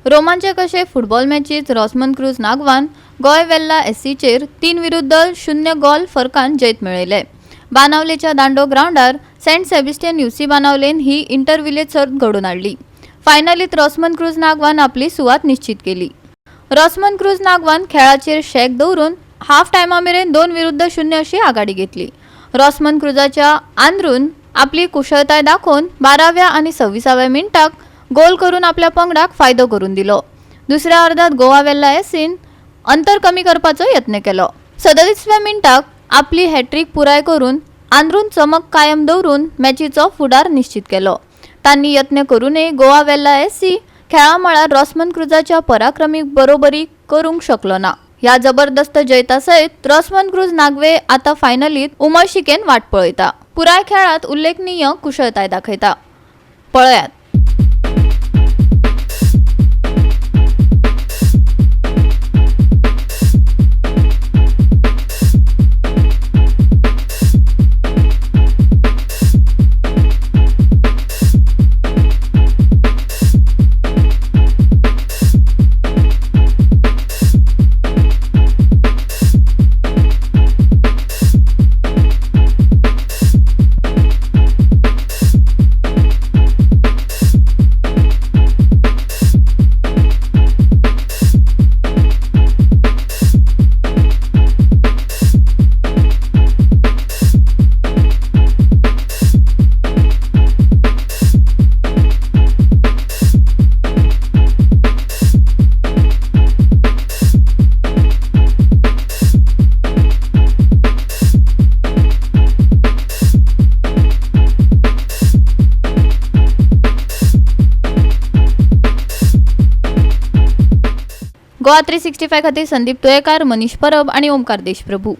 रोमांचक अशे football मॅचीत रॉसमन cruise नागवान Goa Velha एससीचेर 3-0 गोल फरकान जैत मेळयलें. बानावलेच्या दांडो ग्रावंडार सेंट सेबिस्टियन युसी बानावलेन ही इंटर विलेज सर्त घडोवन हाडली. फायनलीत रॉसमन क्रूज नागवान आपली सुवात निश्चित केली. रॉसमन क्रूज नागवान खेळाचेर शेक दवरून हाफ टायमा मेरेन 2-0 अशी आघाडी घेतली. रॉसमन क्रुजाच्या आंद्रून आपली कुशळताय दाखोवन 12व्या आनी 26व्या मिनटाक गोल करून आपल्या पंगडाक फायदो करून दिलो. दुसऱ्या अर्दात गोवा वेल्ला एसीन अंतर कमी करपाचो यत्न केलो. 37व्या मिनटाक आपली हॅट्रीक पुराय करून आंद्रून चमक कायम दवरून मॅचीचो फुडार निश्चित केलो. तांणी यत्न करूनय गोवा वेल्ला एसी खेळामळार रॉसमन क्रुजाच्या पराक्रमी बरोबरी करूंक शकलो ना. ह्या जबरदस्त जैता सयत रॉसमन क्रूज नागवे आता फायनलीत उमळशिकेन वाट पळयता. पुराय खेळात उल्लेखनीय कुशळताय दाखयता. पळयात. गोवा 365 खातीर संदीप तुयेकार, मनीष परब आणि ओमकार देशप्रभू.